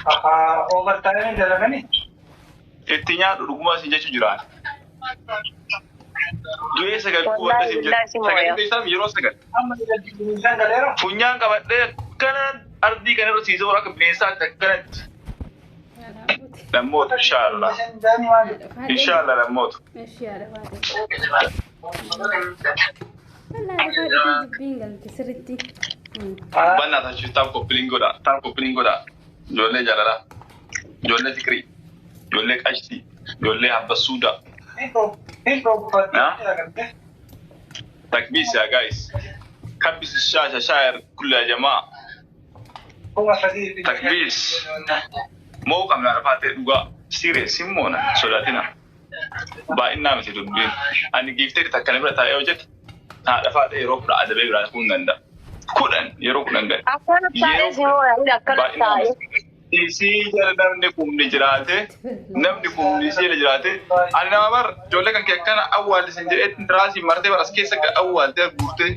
Overtime dalagani. Itti nyaadhu dhugumaa siin jechuu jiraan. Du'ee sagal Wallaahi kuwadda siin billaahi si jedhu. Sagal mooya. keessaa yeroo sagal. Amma jijjiirran galeera. Funyaan qabadhee akkana ardii kana irra siisee akka bineensaatti akkanatti. Lammoota inshaallah. Inshaallah lammoota. Eshi haadha faate. Wallaahi haadha faate dubbiin galte sirriitti. Bannaa taasisu taaf koppiliin godha. Taaf koppiliin godha. Ijoollee jaalalaa. Ijoollee fikirii. Ijoollee qashtii. Ijoollee habbasuudaa. تكبيس يا جايز، كبس الشاشة شاعر كل يا جماعة تكبيس موقع من عرفات dhugaa serious himmoona sodaatina baay'inaa miti dubbiin ani giifteeri takka na bira taa'ee hojjete haadha faadha yeroo 10 adabee biraa ta'uu hin danda'a 10 yeroo 10 ga'e Akkana taa'ee si mooya. Inni akkana baay'inaa taa'ee. miti isii jala namni kumni jiraate namni kumni isii jala jiraate ani nama bar ijoollee kan kee akkana awwaallisan jedhee tiraasii martee bar as keessa awwaaltee guurtee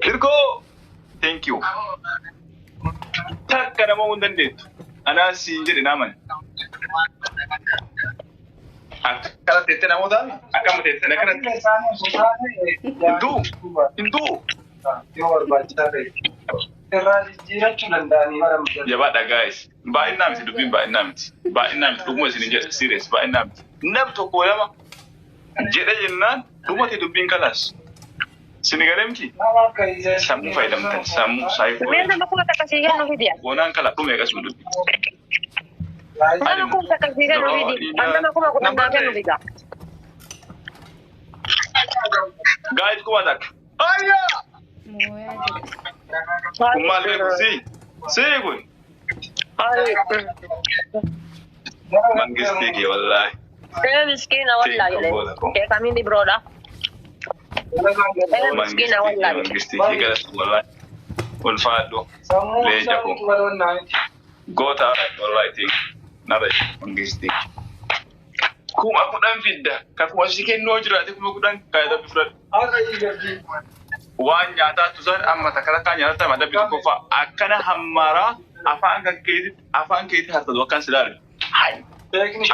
hirkoo thank you takka nama hin dandeettu anaa siin jedhe naman akkana teettee namoota akkama teettee akkanatti hinduu hinduu Yoo barbaachisaa ta'e. Irraa jijjiirachuu danda'anii bara mudatu. Jabaadha guys, baay'inaa miti dubbiin, baay'inaa miti, baay'inaa miti, dhuguma isin jedhe serious baay'inaa miti. Nam tokko lama jedhe jennaan dhumate dubbiin kalaas sini galee miti. Nama akka isa Sammuu fayyadamtan, sammuu Mee saayikoo nama 1000 sii kennu fidi. goonaan kala dhume akkasuma dubbii. Nama 1000 sii kennu fidi. An nama 10,000 naa kennu fida. Guys, 1000 ayyaa. Mooyaa jedhe. Kun maal beeku si si kun mangistii kee wallaahi. Ee miskiina wallaahi jedhe. Keekamiin ibroodha. Ee miskiina Mangistii kee wallaahi. Mangistii kee galatu wallaahi, ulfaadhu. Sammuu Leenca isaaniitu koo. baroonnaa miti. Goota wallaahi ta'e nara mangistii 10,000 fidda ka kuma si kennuu jiraate 10,000 kaayadabbi fudhadhu. Har'a iyyabdii. Waan nyaataa tusan amma takka takkaa nyaata madabbi tokkoffaa akkana hammaaraa afaan kan keetitti afaan keetti hartatu akkan silaale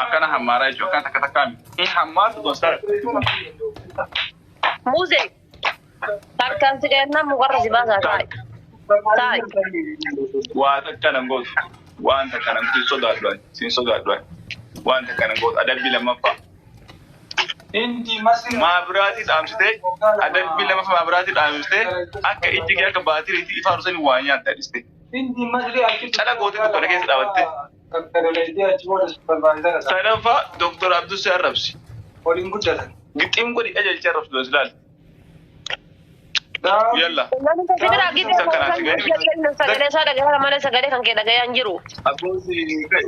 akkana hammaaraa jechuudha, akkana takka takkaa miti hammaartu don silaale. Muuzee. Harkaan si kennaa mukarra si baasaa taa'i. Taa'i. Waa takka nan gootu, waan takka nan sin sodaadhu, ani sin sodaadhu, ani waan takka nan gootu. Adabbii lammaffaa Hindi masri. Maabiraatii dhaamsitee, adabbii lammaffaa maabiraatii dhaamsitee akka ijji kee akka baatiriitti ifaa rusanii waa nyaatta dhiste. Hindi masri achitti. Cala gootee tokko keessa dhaabatte. Kakkadaleetee achi booda supervisor ta'a. Sadaffaa Dooktor Abdusee arrabsi. Waliin guddatan. Gixxiin godhi qajeelchee arrabsi dos ilaali. Yalla. Namni si biraa gidee sagalee isaa dhagayaa malee sagalee kan kee dhagayaa hin jiru. Abboosi kai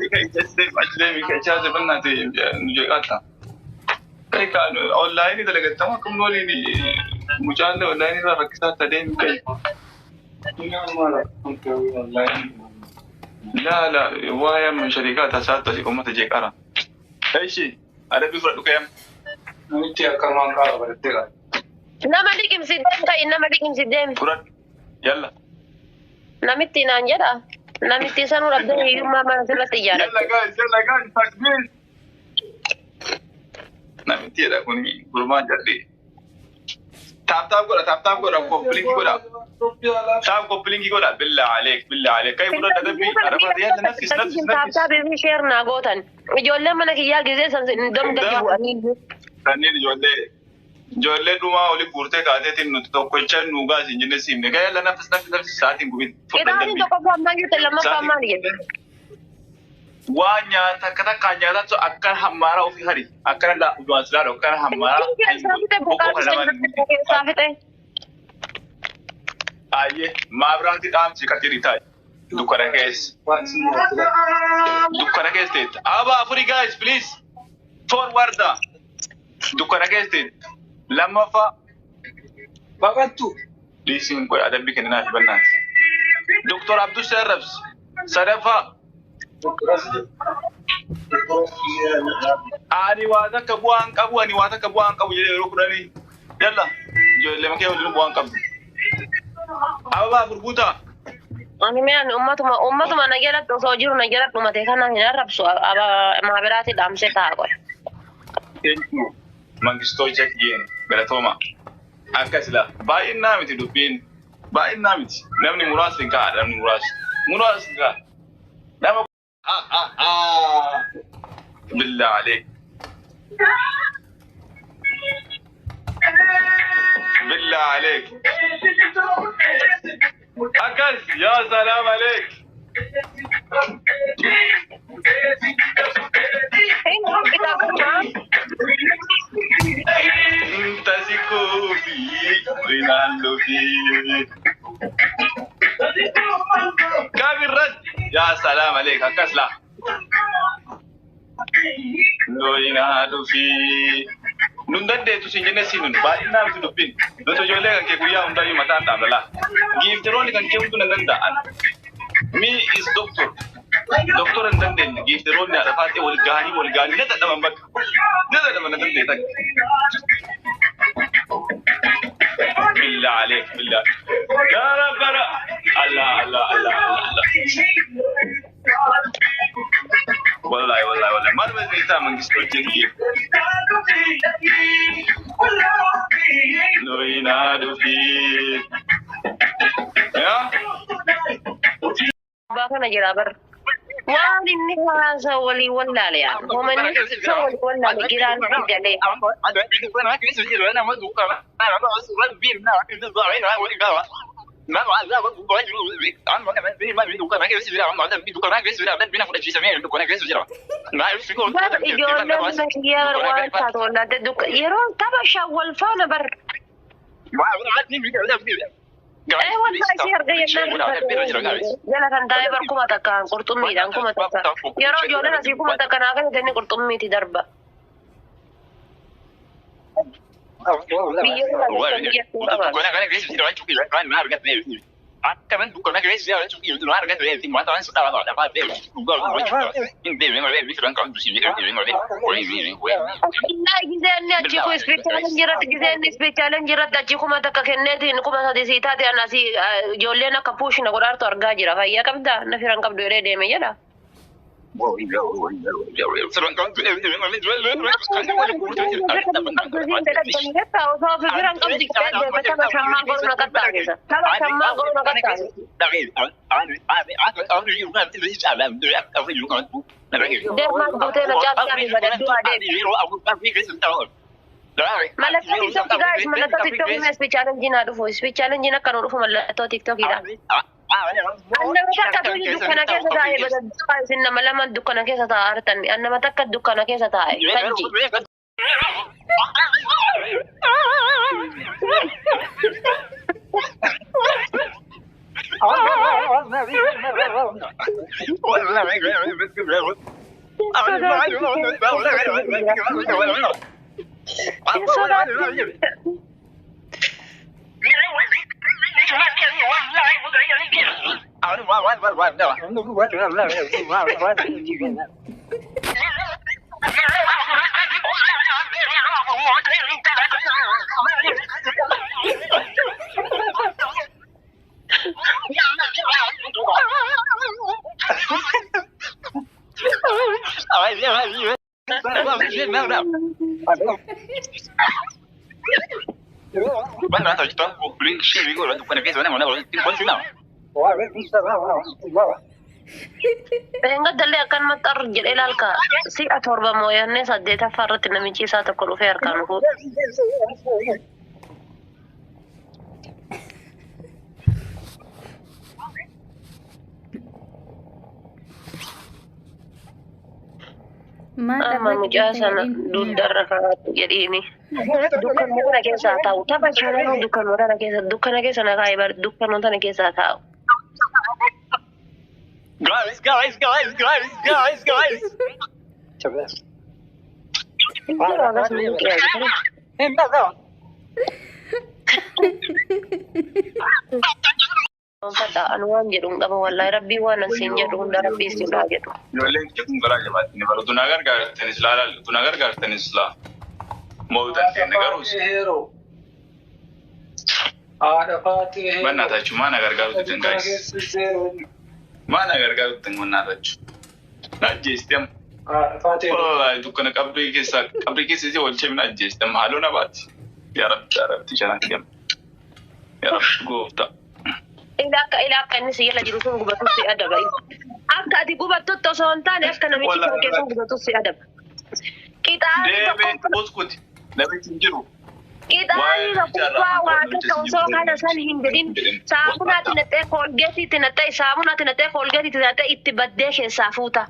achi deemi kai chaase bannaate nu jeeqaata. Kai ka onlaayinii dalagattama akkam waliin mucaallee onlaayinii irraa rakkisaa ta deemi kai. Laa laa waa'ee amma shariikaa tasaatu asii uummata jeeqaara. Eshi adabbii fudhadhu ka'eem. Namichi akkanumaan qaama barattee qaba. Nama liqimsi deem ka'i, nama liqimsi deem. Fudhadhu. Yalla. Namitti naan jedha. Namitti sanuu dhabdee hiyyummaa mana sirratti Yalla ijaarratte. Guys, yalla guys, takbir. Namitti jedha kun gurbaan jedhee. Tap tap godha, tap tap godha, copy link godha. Tap copy link godha, billah aleek, billah aleek. Kai fudhadha adabbii, arafaati yalla nafis, nafis, nafis. Tap tap share naa gootan. Ijoolleen mana kiyyaa gisee san dom gadi bu'anii. Kanneen ijoollee dhumaa oli guurtee kaateetiin nuti tokkocha nu gaas hin jenne siimne. Kai yalla nafis, nafis, nafis sa'aatiin gubin. Fudhadha Qixaatiin adabbii. tokkoffaa maal jette, lammaffaa maal jette? Waan nyaata akka takkaan nyaataatu akkana hammaaraa ofii hari. Akkana laa silaalu akkana hammaaraa. Keessaa fixe buqaa keessaa fixe. Ayyee maabiraatti dhaamsi qajeelii taa'i. Dukkana keessa. Dukkana keessa teetta. Aba afurii guys, please. Forwarda. Dukkana keessa teetta. Lammaffaa. Baqattu. Dhiisiin qoy adabbii kenninaa fi bannaati. Doktor Abdul Sarrabs. Sadaffaa. Ani waa takka bu'aan qabu, ani waa takka bu'aan qabu jedhee yeroo 10. Yalla. Ijoollee makee waliin bu'aan qabdu. Ababaa 4 guutaa. Ani mee ani ummatuma na jalatti osoo jiru na jalatti dhumate kana hin arrabsu maabiraati dhaamsee taa'a qoy. Thank you. Mangistoo Jakkeen galatooma. Akkas ila baay'inaa miti dubbiin, baay'inaa miti. Namni muraasni ka'a, namni muraasni muraasni ka'a. Nama billah aleek. Billah aleek. Akkas yaa salaam aleek. Hin hojjetaa kanaa. Tasikuufi ilaalluufi. Kaabirratti yaa salaam aleek akkas laa. Looyinaa dhufi. Nun dandeettu siin jenne siin nun baay'inaa miti dubbiin. Nuti ijoollee kan kee guyyaa hundayyuu mataan dhaabna laa. Giifteroonni kan kee hunduu nan danda'an. Me is doctor. Doktora hin dandeenye giifteroonni haadha faatee wal gahanii wal gahanii na dadhaban bakka. Na dadhaban na dandeettan. Billah aleek billah. Yaa Rabbana. Allah Allah Allah Allah Allah. Wallahi wallahi wallahi. Maal beektaa mangistoo jengi. Looyinaa dhufi. Yaa. Abbaa kana jira bar. Waan inni haasa'u walii wallaale yaa. Homa inni haasa'u walii wallaale giraan galee. Bar ijoolleen mana kiyyaa bar waan taatu wallaalte dukka yeroo tapha shan wal faana bar. Ee wanta isii arga jennaan jala kan taa'ee bar 1000 qurxummiidhaan 1000 yeroo ijoolleen asii 1000 naa kennitu inni qurxummiiti darba. Biyyoota biyyattuu qaban. Wallahi gisee inni achi ku ispeechaaleen jiratti gisee inni ispeechaaleen jiratti achi 1000 kenneetiin 3000 sii taate an asii ijoolleen akka puush na godhaartu argaa jira. Fayyaa qabdaa na firan qabdu jedhee deeme jedha. Osoo firan qabdu jedhee deeme tapha shammaa godhu na qaxxaamisa. Tapha shammaa godhu na qaxxaamisa. Deemaa guutee na caalchaa badaddu adeemu. Mallattoo TikTokii guys, mallattoo TikTokii mee speech challenge naa dhufu. Speech challenge akka nu dhufu mallattoo TikTokiidha. An nama takka tuyu dukkana keessa taa'e badaddu isin nama lama dukkana keessa taa'aa jirtan. An nama takka dukkana keessa taa'e. Kanji. Hin sodaatu. Dheengadda akkanumatti arr jedhee ilaalka si'a torba mooyannee saddeetaffaa irratti namichi isaa tokko dhufee harkaan nu fuudhe. Maal Amma irratti mucaa dhufte sana jedhiin? dugdarra kaa'atu jedhiini. Dukkanuma kana keessa haa taa'u. Tapha shanan dukkanuma kana keessa dukkana keessa na kaa'e bar dukkanuma sana keessa haa taa'u. Guys, guys, guys, guys, guys, guys. Hin jiru akkasuma hin qiyyaatu. Fadha ani waan jedhu hin qabu wallahi rabbii waan an siin jedhu hunda rabbii siin haa jedhu. Ijoolleen kee kun garaa jabaatti ni baru. Tunaa gargaartanis laa laallu. Tunaa gargaartanis laa. Mo'uu dandeenya garuu. Heeroo. Haadha faatee. Bannaatachu maana gargaaru diddan Dukkana guys. keessa zeeroo. Maana gargaaru diddan bannaatachu. Najjeesti amma. Haadha faatee. Wallahi dukkana qabrii keessa qabrii keessa isi oolchee mina ajjeesti amma halluu na baati. Yaa Rabbi yaa Rabbi shanaan kenna. Yaa Rabbi gooftaa. Ila akka inni si jala jiru sun gubatutti adaba. Akka ati gubattutti osoo hin taane akka namichi kan keessa gubatutti adaba. Qixaanii Deemee tokkoffaa uskuti. Namichi hin jiru. qixaanii tokkoffaa waa takka osoo kana san hin jedhin saamunaatti naqxee koolgeetiitti naqxee saamunaatti naqxee koolgeetiitti naqxee itti baddee keessaa fuuta.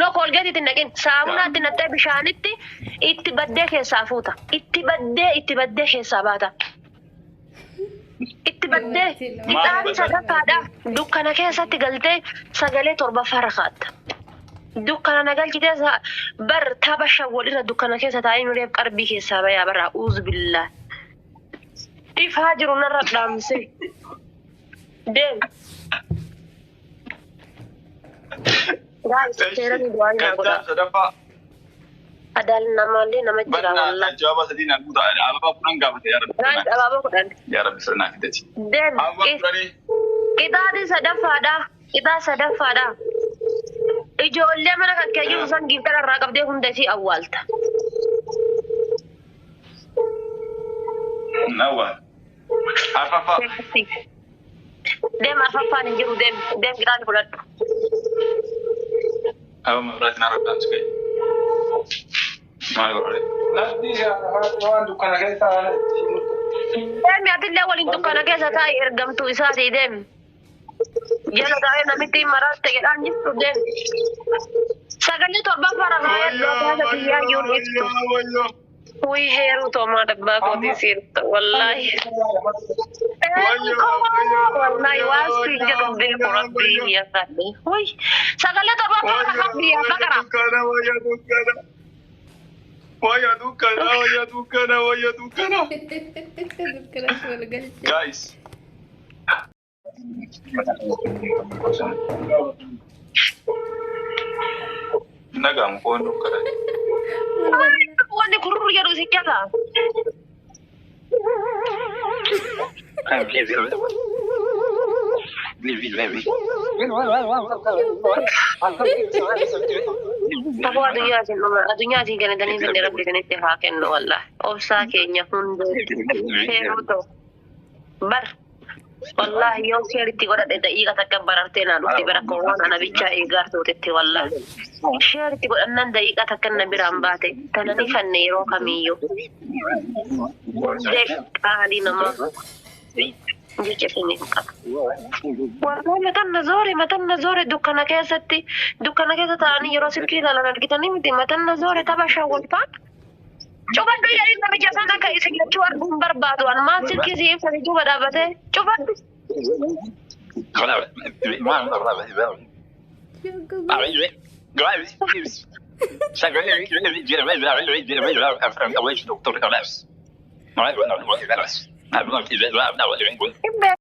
No koolgeetiitti naqin saamunaatti naqxee bishaanitti itti baddee keessaa fuuta. Itti baddee itti baddee keessaa baata. Itti baddee qixaanii sadaffaadha. Dukkana keessatti galtee sagalee torbaffaa rakaatta. Dukkana na galchitee bar tapha shawwal irra dukkana keessa taa'ee nureef qarbii keessaa bayaa bara uuzu billaa. Ifaa jiru narra dhaamse. Deem. Guys, seeraan du'aa naa godha. Gaddaa sadaffaa. Adaal namaallee nama jira Bannaa wallaahi. jawaaba sadii naa guutaa. Ababaa kudhan gaafate yaa Rabbi. Guys, abaaboo kudhan. Yaa Rabbi sirnaa fidati. Deem. Ababaa kudhanii. Qixaatiin sadaffaadha. Qixaa sadaffaadha. Ijoollee mana kan kee jiru san giiftara irraa qabdee hunda isii awwaalta. Nawwaan. Arfaffaa. Deem arfaffaan hin jiru deem deem qixaati fudhadhu. Ababa mabiraatiin haara dhaamsi ga'e. Maal godhare? Lafti haadha faatee waan dukkana keessa haala ittiin mul'atu. Deemi atillee waliin dukkana keessa taa'i ergamtuu isaatii deemi. Jala taa'ee namitti maraatte jedhaan jirtu deemi. Sagalee torbaffaa rafaa ergaa biyyaa yoo ibsu. Wuyi heeruu toomaa dabbaa kootii siirta wallaahi. Wallaahi waan siin jedhu beeku rabbii yaadadhe. Wuyi sagalee torbaffaa rafaa biyyaa baqara. Dukkana wayya dukkana. Wayya dukkana wayya dukkana wayya dukkana. Dukkanatti wal galche. Guys. Nagaan foon dukkana. Wanni kurur jedhu si jala. Taboo addunyaatiin dhuma addunyaatiin kennitanii finne rabbi isinitti haa kennu wallahi. Obsaa keenya hundee heeruu ta'u. Bar wallahi yoo sheeritti godhadhe daqiiqa takka barartee naa dhufti bara koowwan ana bichaa eegaartuutitti wallahi. Sheeritti godhannaan daqiiqa takka na biraan baate tanani fanne yeroo kamiyyuu. Hundee qaalii namaa jecha isiniif qaba. Wallahi matanna zoore matanna zoore dukkana keessatti dukkana keessa taa'anii yeroo silkii ilaalan argitanii miti matanna zoore tapha shawwalfaa. Cufadhu jedhee namicha sana akka isin lachuu arguun barbaadu an maal silkii si ibsate duuba dhaabbatee cufadhu. Hin beeku.